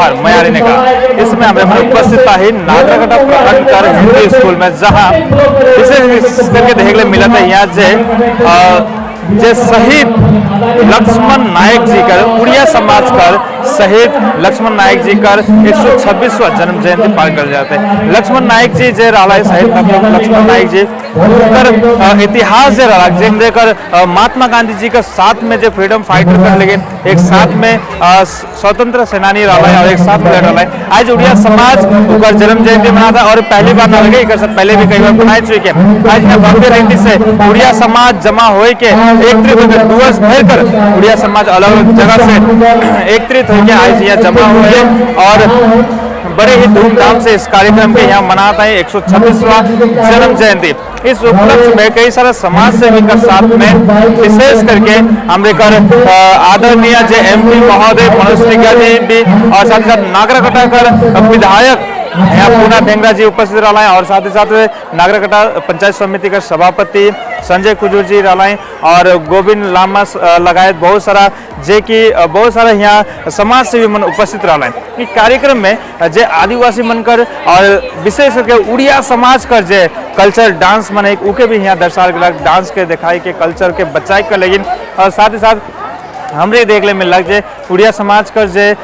जोहार। मैं आर्य का इसमें हमें उपस्थित है नागराकाटा प्रखंड कर हिंदी स्कूल में, जहां विशेष करके देखने मिला था यहाँ जे शहीद लक्ष्मण नायक जी कर, उड़िया समाज कर शहीद लक्ष्मण नायक जी कर 126वां जन्म जयंती पालन कर जाते हैं। लक्ष्मण नायक जी जे रहा है, शहीद लक्ष्मण नायक जी कर इतिहास जे रहा, जे हमरे कर महात्मा गांधी जी के साथ में जे फ्रीडम फाइटर कर, लेकिन एक साथ में स्वतंत्र सेनानी रहा है और एक साथ में लड़ रहा है। आज उड़िया समाज उनका जन्म जयंती मनाता और पहली बार ना लगे, एक से पहले भी कई बार मनाए चुके हैं। आज यहाँ भव्य रीति से उड़िया समाज जमा होए के एकत्रित होकर, डुअर्स भर कर उड़िया समाज अलग अलग जगह से एकत्रित होकर आज यहाँ जमा हुए और बड़े ही धूमधाम से इस कार्यक्रम के यहाँ मनाता है 126वां जन्म जयंती। इस उपलक्ष्य में कई सारा समाज सेवी का साथ में, विशेष करके हमरे कर आदरणीय जे एमपी महोदय मनोज टिग्गा जी भी और साथ ही साथ नागराकाटा कर विधायक यहाँ पूना भेंगरा जी उपस्थित रहा है और साथ ही साथ नागराकाटा पंचायत समिति का सभापति संजय कुजूर जी रहा है और गोविंद लामा लगायत बहुत सारा जे कि बहुत सारा यहाँ समाज सेवी मन उपस्थित रहा है। इस कार्यक्रम में जे आदिवासी मन कर और विशेष करके उड़िया समाज कर जे कल्चर डांस मन है, उके भी यहाँ दर्शाल गया, डांस के दिखाई के कल्चर के बचाई कर। लेकिन और साथ ही साथ हमरे देख ले मिल जे उड़िया समाज कर जे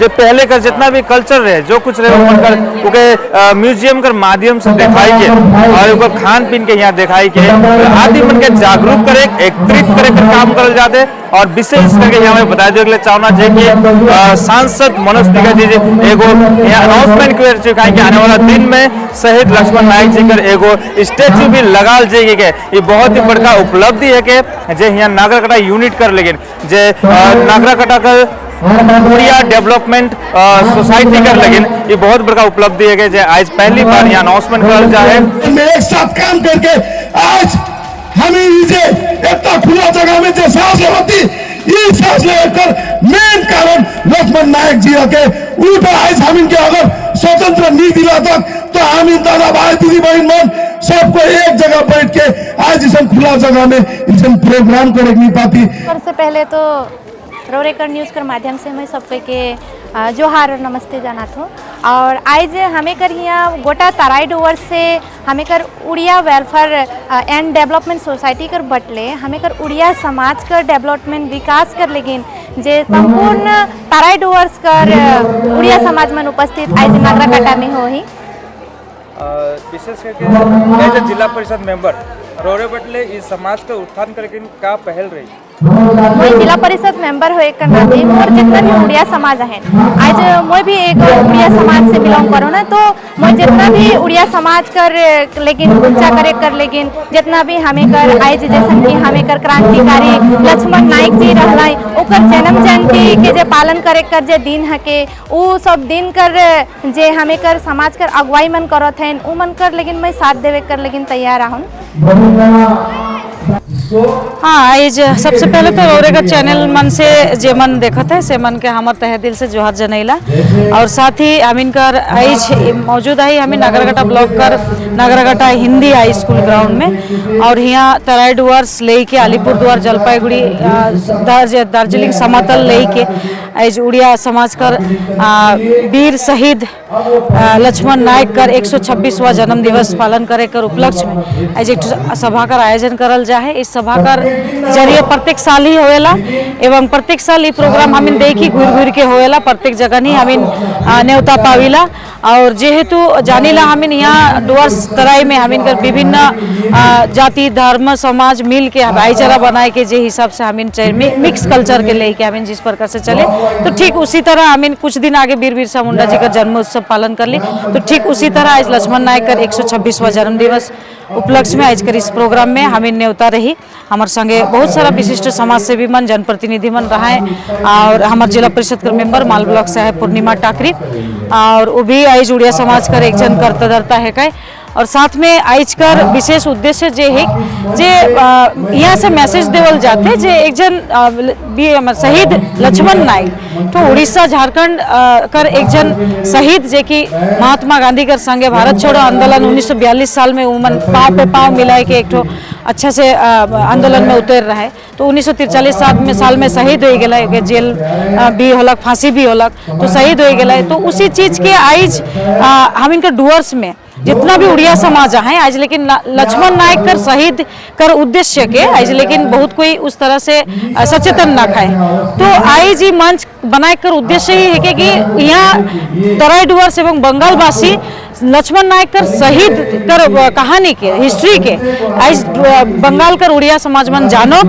पहले का जितना भी कल्चर रहे, जो कुछ रहे, वो कर उके म्यूजियम कर माध्यम से दिखाई के और उनका खान पीन के यहाँ दिखाई के आदि मन के जागरूक करे, एकत्रित करे कर काम करल जाते। और विशेष करके यहाँ मैं बता दे चाहना चाहिए कि सांसद मनोज तिग्गा जी जी एगो यहाँ अनाउंसमेंट कर चुका है कि आने वाला दिन में शहीद लक्ष्मण नायक जी कर एगो स्टैचू भी लगाल जाएगी के ये बहुत ही बड़का उपलब्धि है के जे यहाँ नागराकाटा यूनिट कर, लेकिन जे नागराकाटा कर उड़िया डेवलपमेंट सोसाइटी कर, लेकिन ये बहुत बड़का उपलब्धि है कि जे आज पहली बार यहाँ अनाउंसमेंकर जाए। में एक साथ काम करके आज हमें इजे इतना खुला जगह में जो सांस लेवती, ये सांस लेकर मेन कारण लक्ष्मण नायक जी के। उल्टा आज हम इनके अगर स्वतंत्र नहीं दिला तक तो हम इन दादा भाई दीदी बहन मन सबको एक जगह बैठ के आज इस खुला जगह में इस प्रोग्राम करे नहीं पाती। सबसे पहले तो रोरेकर न्यूज़ के माध्यम से मैं सबके के जोहार और नमस्ते जानात हूँ। और आज हमें कर यहाँ गोटा तराई डुवर्स से हमें कर Odia welfare and development society कर बटले हमें कर उड़िया समाज कर डेवलपमेंट विकास कर, लेकिन जे संपूर्ण तराई डुवर्स कर उड़िया समाज में उपस्थित आज नागराकाटा में हो ही। विशेष करके एज ए जिला परिषद मेंबर रोरे बटले इस समाज के उत्थान करके का पहल रही? मोर जिला परिषद मेंबर होए कर नाते मोर जितना भी उड़िया समाज है, आज मैं भी एक उड़िया समाज से बिलोंग करो ना, तो मैं जितना भी उड़िया समाज कर लेकिन ऊंचा करे कर, लेकिन जितना भी हमें कर आज जैसन कि हमें कर क्रांतिकारी लक्ष्मण नायक जी रहलाई, ओकर जन्म जयंती के जे पालन करे कर जे दिन हके, उ सब दिन कर जे हमें कर समाज कर अगुवाई मन करत हैं, उ मन कर लेकिन मैं साथ देवे कर लेकिन तैयार आहूँ। हाँ, आज सबसे पहले तो रौरेकर चैनल मन से जे मन देखत है से मन के हमर तहे दिल से जोहार जनैला। और साथ ही हमिन कर आज मौजूद है हमें नागरगटा ब्लॉक कर नागरगटा हिंदी हाई स्कूल ग्राउंड में और यहाँ तराई डुअर्स लेके अलीपुर द्वार, जलपाईगुड़ी, दार्जिलिंग समातल लेके आज उड़िया समाज कर वीर शहीद लक्ष्मण नायक कर 126वां जन्म दिवस पालन करे कर उपलक्ष्य में आज एक ठो सभा कर आयोजन करल जा है। इस सभा कर जरिए प्रत्येक साल ही होएला एवं प्रत्येक साल ये प्रोग्राम हमिन देखी घूर घूर के होएला, प्रत्येक जगह नहीं हमिन न्योता पाविला। और जेहेतु जानिला हमिन यहाँ डुअर्स तराई में हमिन कर विभिन्न जाति धर्म समाज मिल के भाईचारा बनाए के जे हिसाब से हमिन मिक्स कल्चर के लेके हमिन जिस प्रकार से चले, तो ठीक उसी तरह हमिन कुछ दिन आगे वीर बिरसा मुंडा जी का जन्म उत्सव पालन कर ली, तो ठीक उसी तरह आज लक्ष्मण नायक कर 126वां जन्म दिवस उपलक्ष्य में आज कर इस प्रोग्राम में हमें न्योता रही। हमारे संगे बहुत सारा विशिष्ट समाज सेवी मन, जनप्रतिनिधि मन रहा है और हमारे जिला परिषद के मेंबर माल ब्लॉक साहेब पूर्णिमा टाकरी और वो भी आज उड़िया समाज कर एक जन करता धरता है काय। और साथ में आइज कर विशेष उद्देश्य जे है जे यहाँ से मैसेज देवल जाते जे एक जन शहीद लक्ष्मण नायक तो उड़ीसा झारखंड कर एक जन शहीद जे कि महात्मा गांधी कर संगे भारत छोड़ो आंदोलन 1942 साल में उमन पाँव पे पाँव मिलाए के एक ठो अच्छा से आंदोलन में उतर रहा है। तो 1943 साल में शहीद हो गया, जेल भी होलक, फांसी भी होलक, तो शहीद हो गया। तो उसी चीज के आज हम इनके डुअर्स में जितना भी उड़िया समाज है आज लेकिन लक्ष्मण नायक कर शहीद कर उद्देश्य के आज लेकिन बहुत कोई उस तरह से सचेतन ना खाए। तो आज ये मंच बनाए कर उद्देश्य ही है कि यहाँ तराई डुअर्स एवं बंगालवासी लक्ष्मण नायक कर शहीद कर कहानी के हिस्ट्री के आज बंगाल कर उड़िया समाज मन जानो,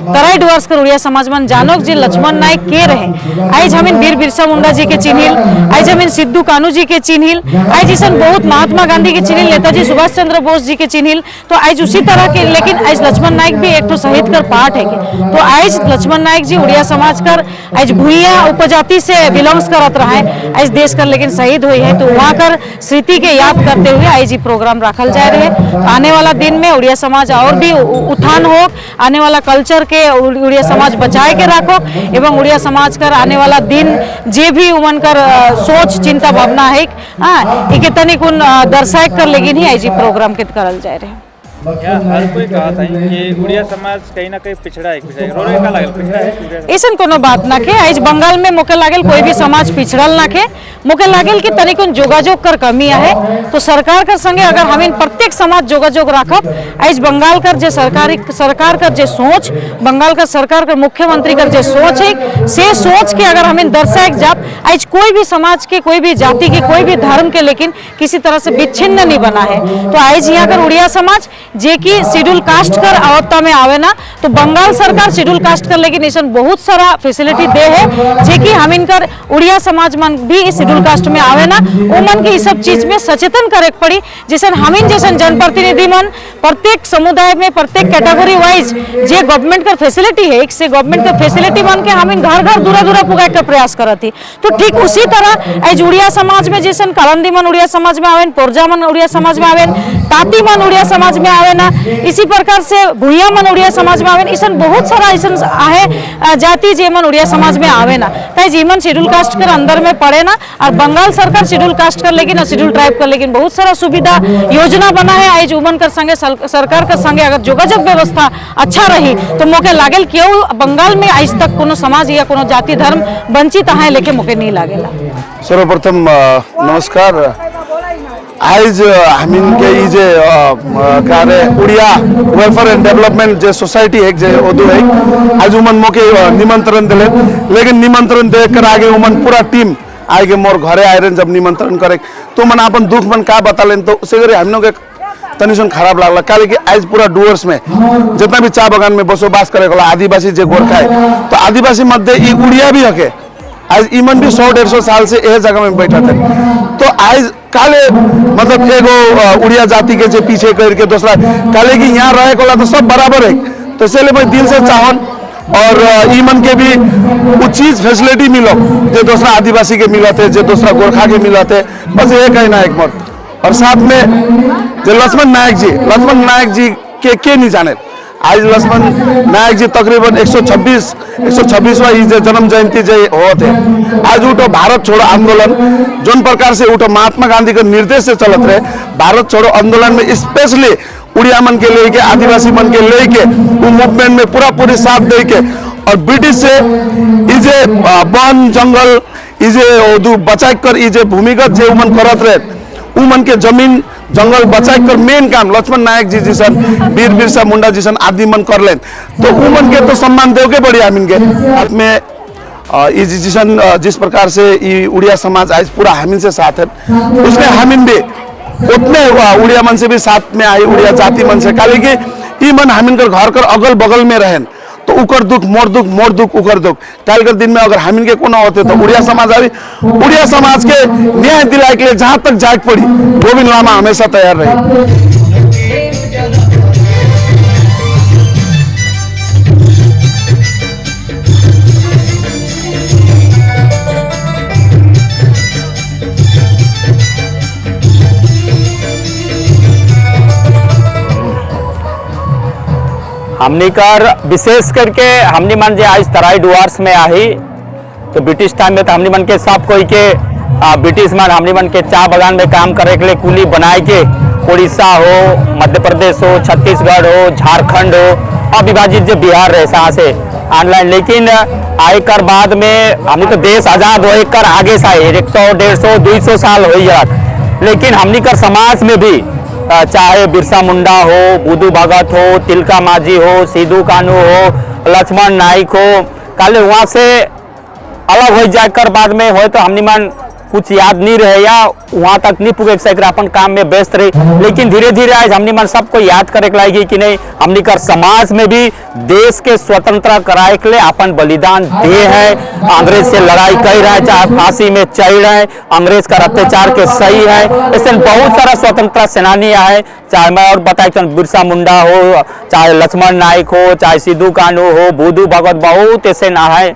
तराई डुअर्स कर उड़िया समाज मन जानो जे लक्ष्मण नायक के रहे। आज हम वीर बिरसा मुंडा जी के चिन्हिल, आज हम सिद्धू कानू जी के चिन्हिल, आज ऐसा बहुत महात्मा गांधी के चिन्हिल, नेताजी सुभाष चंद्र बोस जी के चिन्हिल। तो आज उसी तरह के लेकिन आज लक्ष्मण नायक भी एक तो शहीद कर पार्ट है के। तो आज लक्ष्मण नायक जी उड़िया समाज कर आज भूइया उपजाति से बिलोंग्स करत रहा है, आज देश कर लेकिन शहीद हुई है। तो वहाँ कर स्मृति के याद करते हुए आज ये प्रोग्राम रखल जा रहे है। तो आने वाला दिन में उड़िया समाज और भी उत्थान हो, आने वाला कल्चर के उड़िया समाज बचाए के रखो एवं उड़िया समाज कर आने वाला दिन जे भी उमन कर सोच चिंता भावना है हाँ इके तनिक उन दर्शाए कर लेकिन ही आज प्रोग्राम के करल जा रहे है। यहाँ हर कोई कहा था कि उड़िया समाज कहीं ना कहीं पिछड़ा है, पिछड़ा है। रोने का लागल पिछड़ा है। ऐसा कोनो बात ना के आज बंगाल में मोके लागल कोई भी समाज पिछड़ल ना के, मोके लागल कि तनिक जोगाजोग कर कमी आहे। तो सरकार कर संगे अगर हम प्रत्येक समाज जोगाजोग राखब, आज बंगाल कर जे सरकार कर जे सोच, बंगाल कर सरकार कर मुख्यमंत्री कर जे सोच है से सोच के अगर हम दर्शाए जाप, आज कोई भी समाज के कोई भी जाति के कोई भी धर्म के लेकिन किसी तरह से विच्छिन्न नहीं बना है। तो आज यहाँ कर उड़िया समाज जे कि शेड्यूल कास्ट कर अवस्था में आवे ना, तो बंगाल सरकार शेड्यूल कास्ट कर लेकिन ऐसा बहुत सारा फैसिलिटी दे है जे कि हम इनकर उड़िया समाज मन भी इस शेड्यूल कास्ट में आवे ना, वो मन के इस सब चीज में सचेतन करे पड़ी। जैसे हम जैसे जनप्रतिनिधि मन प्रत्येक समुदाय में प्रत्येक कैटेगरी वाइज जे गवर्नमेंट का फैसिलिटी है, एक से गवर्नमेंट का फैसिलिटी मन के हम घर घर दूरा दूरा पुगाए का प्रयास करती। तो ठीक उसी तरह आज उड़िया समाज में जैसे कालंदी मन उड़िया समाज में आवेन, पोरजा मन उड़िया समाज में आवेन, ताती मन उड़िया समाज में आवे ना, इसी प्रकार से भूया मन उड़िया समाज में आवेन, ऐसा बहुत सारा ऐसा आहे जाति जे मन उड़िया समाज में आवे ना। ताई जीवन शेड्यूल कास्ट कर अंदर में पड़े ना और बंगाल सरकार शेड्यूल कास्ट कर लेकिन शेड्यूल ट्राइब कर लेकिन बहुत सारा सुविधा योजना बना है। आज उमन कर संगे सरकार कर संगे अगर जोगाजोग व्यवस्था अच्छा रही तो मोके लागेल क्यों बंगाल में आज तक कोनो समाज या कोनो जाति धर्म वंचित है लेके मोके नहीं लागेला। सर्वप्रथम नमस्कार। आज हमीन के ई जे कार्य उड़िया वेलफेयर एंड डेवलपमेंट जे सोसाइटी है जे ओदू है, आज उमन मोके निमंत्रण दिले, लेकिन निमंत्रण देकर आगे उमन पूरा टीम आगे मोर घरे आए जब निमंत्रण करे तो मन अपन दुख मन का बता लें, तो उसे हम लोग तनिसन खराब लागला। काहे कि आज पूरा डुअर्स में जितना भी चा बगान में बसोबास करे वाला आदिवासी जे गोरखा है, तो आदिवासी मध्य ई उड़िया भी हके, आज इमन भी 100-150 साल से यह जगह में बैठा थे। तो आज काले मतलब एगो उड़िया जाति के जे पीछे करके दूसरा काले कि यहाँ रहे कोला तो सब बराबर है। तो इसलिए मैं दिल से चाहन और ईमन के भी वो चीज फैसिलिटी मिलो जो दूसरा आदिवासी के मिलते है, जो दूसरा गोरखा के मिलते है, बस ये कहना एक मत। और साथ में जो लक्ष्मण नायक जी, लक्ष्मण नायक जी के नहीं जाने, आज लक्ष्मण नायक जी तकरीबन 126वां जन्म जयंती जे होते, आज उठो भारत छोड़ो आंदोलन जोन प्रकार से उठो महात्मा गांधी के निर्देश से चलत रहे, भारत छोड़ो आंदोलन में स्पेशली उड़िया मन के लेके आदिवासी मन के लेके वो मूवमेंट में पूरा पूरी साथ दे के और ब्रिटिश से इजे वन जंगल इजे ओदू बचाए कर इजे भूमिगत जे उमन करत रहे उमन के जमीन जंगल बचाए कर मेन काम लक्ष्मण नायक जी जिसन वीर बिरसा मुंडा जिसन आदि मन कर लें, तो उमन के तो सम्मान देव के बढ़िया हमिन के साथ में जिसन जिस प्रकार से ये उड़िया समाज आज पूरा हमिन से साथ है, उसमें हमिन भी उतने उड़िया मन से भी साथ में आई उड़िया जाति मन से, काले कि ई मन हमिन कर घर कर अगल बगल में रहें तो उकर दुख मोर दुख मोर दुख उकर दुख। काल के दिन में अगर हमिन के कोनो होते तो उड़िया समाज आई उड़िया समाज के न्याय दिलाए के लिए जहां तक जाग पड़ी गोविंद लामा हमेशा तैयार रहे। हमनी कर विशेष करके हमनी मन जे आज तराई डुआर्स में आही, तो ब्रिटिश टाइम में तो हमनी मन के सब कोई के ब्रिटिश मन हमनी मन के चा बगान में काम करे के लिए कुली बनाए के उड़ीसा हो, मध्य प्रदेश हो, छत्तीसगढ़ हो, झारखंड हो, अविभाजित जो बिहार रहे वहाँ से ऑनलाइन। लेकिन आय कर बाद में हमनी तो देश आजाद हो कर आगे से आए 100, 150, 200 साल हो जात, लेकिन हमनी कर समाज में भी चाहे बिरसा मुंडा हो, बुधू भगत हो, तिलका माझी हो, सिद्धू कानू हो, लक्ष्मण नाइक हो, काले वहाँ से अलग हो जाकर बाद में हो तो हमनी मन कुछ याद नहीं रहे या वहाँ तक नहीं पुगे सके, अपन काम में व्यस्त रहे। लेकिन धीरे धीरे आज हमनी मन सबको याद करे के लागी कि नहीं, हमनी कर समाज में भी देश के स्वतंत्र कराए के लिए अपन बलिदान दे है, अंग्रेज से लड़ाई कर रहे है, चाहे फांसी में चढ़ रहे हैं, अंग्रेज का अत्याचार के सही है। ऐसे बहुत सारा स्वतंत्रता सेनानी आए, चाहे मैं और बताए बिरसा मुंडा हो, चाहे लक्ष्मण नाइक हो, चाहे सिद्धू कानू हो, बुधू भगत, बहुत ऐसे ना है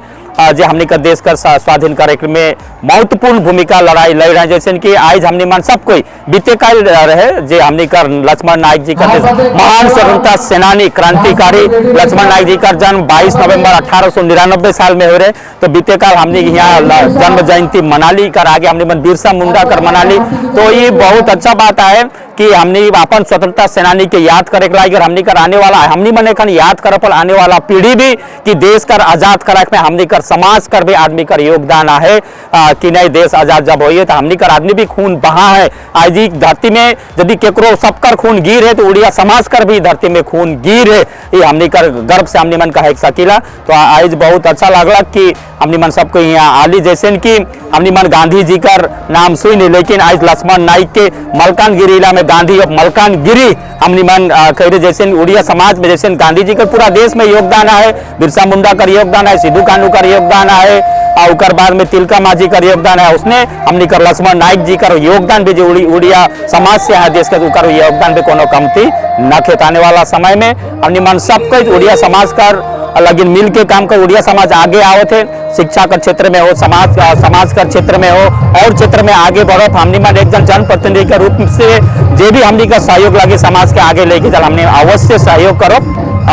जे हमनी का देश का स्वाधीन करे में महत्वपूर्ण भूमिका लड़ाई लड़ रहे हैं। जैसे कि आज हमनी मन सब कोई बीते काल रहे जे हमनी का लक्ष्मण नाइक जी का महान स्वतंत्रता सेनानी क्रांतिकारी लक्ष्मण नाइक जी का जन्म 22 नवंबर 1899 साल में हो रहे, तो बीते काल हमने यहाँ जन्म जयंती मनाली कर आगे हमने मन बिरसा मुंडा कर मनाली। तो ये बहुत अच्छा बात है कि हमने अपन स्वतंत्रता सेनानी के याद करे के लायक और हमनी कर आने वाला हमनी मने खन याद करे पर आने वाला पीढ़ी भी कि देश कर आजाद करे में हमनी कर समाज कर भी आदमी कर योगदान है कि नहीं, देश आजाद जब होइए तो हमनी कर आदमी भी खून बहा है। आज ई धरती में यदि केकरो सबकर खून गिर है तो उड़िया समाज कर भी धरती में खून गिर है। ये हमनी कर गर्व से हमनी मन कहे सकीला। तो आज बहुत अच्छा लागला कि हमनी मन सबको यहाँ आली। जैसे कि हमनी मन गांधी जी कर नाम सुनी, लेकिन आज लक्ष्मण नाइक के मलकानगिरी जिला में गांधी ऑफ मलकानगिरी हमनी मन कह रहे। जैसे उड़िया समाज में जैसे गांधी जी का पूरा देश में योगदान है, बिरसा मुंडा का योगदान है, सिद्धू कानू का योगदान है और उकर बाद में तिलका माझी का योगदान है, उसने हमनी कर लक्ष्मण नाइक जी का योगदान भी जो उड़िया समाज से है देश के, उकर योगदान भी कोनो कमती न खेत। आने वाला समय में हमनी मन सबको उड़िया समाज कर लगिन मिल के काम कर उड़िया समाज आगे आवत है। शिक्षा के क्षेत्र में हो, समाज समाज का क्षेत्र में हो और क्षेत्र में आगे बढ़ो। हमनी मन एक जन जनप्रतिनिधि के रूप से जे भी हमनी का सहयोग लगे समाज के आगे लेके चल, हमने अवश्य सहयोग करो,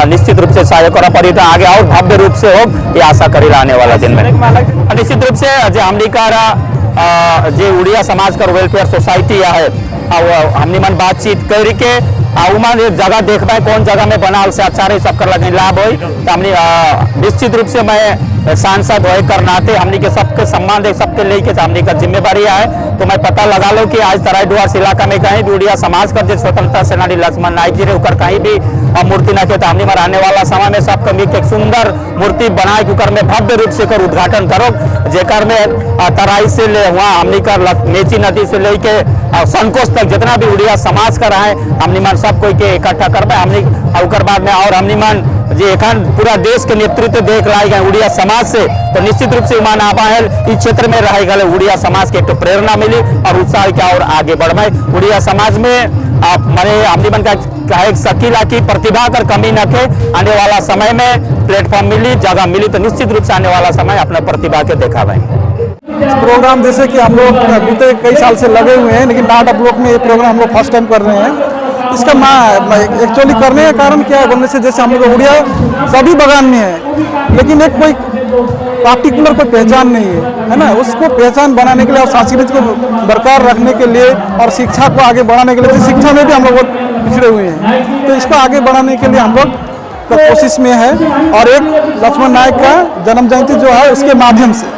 निश्चित रूप से सहयोग करो पर तो आगे और भव्य रूप से हो, ये आशा करी आने वाला दिन में। निश्चित रूप से जे हमनी का जे उड़िया समाज का वेलफेयर सोसाइटी है और हमनी मन बातचीत करके आ उमा एक जगह देखबे कौन जगह में बनाल से अच्छा रही, सबकर लगे लाभ होई। तो हमनी निश्चित रूप से मैं सांसद होए कर नाते हमनी के सबके सम्मान दे सबके लेके हमनी का जिम्मेदारी है। तो मैं पता लगा लो कि आज तराई डुआर्स इलाका में कहीं भी उड़िया समाज कर जे स्वतंत्रता सेनानी लक्ष्मण नाइक जी रे ओकर कहीं भी मूर्ति न के, तो हमनी मर आने वाला समय में सबके मिल के एक सुंदर मूर्ति बनाए के ओकर में भव्य रूप से कर उद्घाटन करो, जेकर में तराई से ले वहाँ हमनी कर मेची नदी से लेके संकोच तक जितना भी उड़िया समाज कर है, हमनी मन सब कोई के इकट्ठा करबे हमनी। और ओकर बाद में और हमनी मन जे एखन पूरा देश के नेतृत्व देख लाए गए उड़िया समाज से, तो निश्चित रूप से ईमान आबा है इस क्षेत्र में रह गए उड़िया समाज के एक तो प्रेरणा मिली और उत्साह के और आगे बढ़े। उड़िया समाज में आप माने हमनी मन का कहे सकीला की प्रतिभा कर कमी न के। आने वाला समय में प्लेटफॉर्म मिली, जगह मिली तो निश्चित रूप से आने वाला समय अपना प्रतिभा के दिखावे। प्रोग्राम जैसे कि हम लोग बीते कई साल से लगे हुए हैं, लेकिन नाटा ब्लॉक में ये प्रोग्राम हम लोग फर्स्ट टाइम कर रहे हैं। इसका एक्चुअली करने का कारण क्या है बोलने से, जैसे हम लोग उड़िया सभी बगान में है, लेकिन एक कोई पार्टिकुलर कोई पहचान नहीं है, है ना? उसको पहचान बनाने के लिए और संस्कृति को बरकरार रखने के लिए और शिक्षा को आगे बढ़ाने के लिए, जैसे शिक्षा में भी हम लोग बहुत पिछड़े हुए हैं, तो इसको आगे बढ़ाने के लिए हम लोग का कोशिश में है और एक लक्ष्मण नाइक का जन्म जयंती जो है, उसके माध्यम से।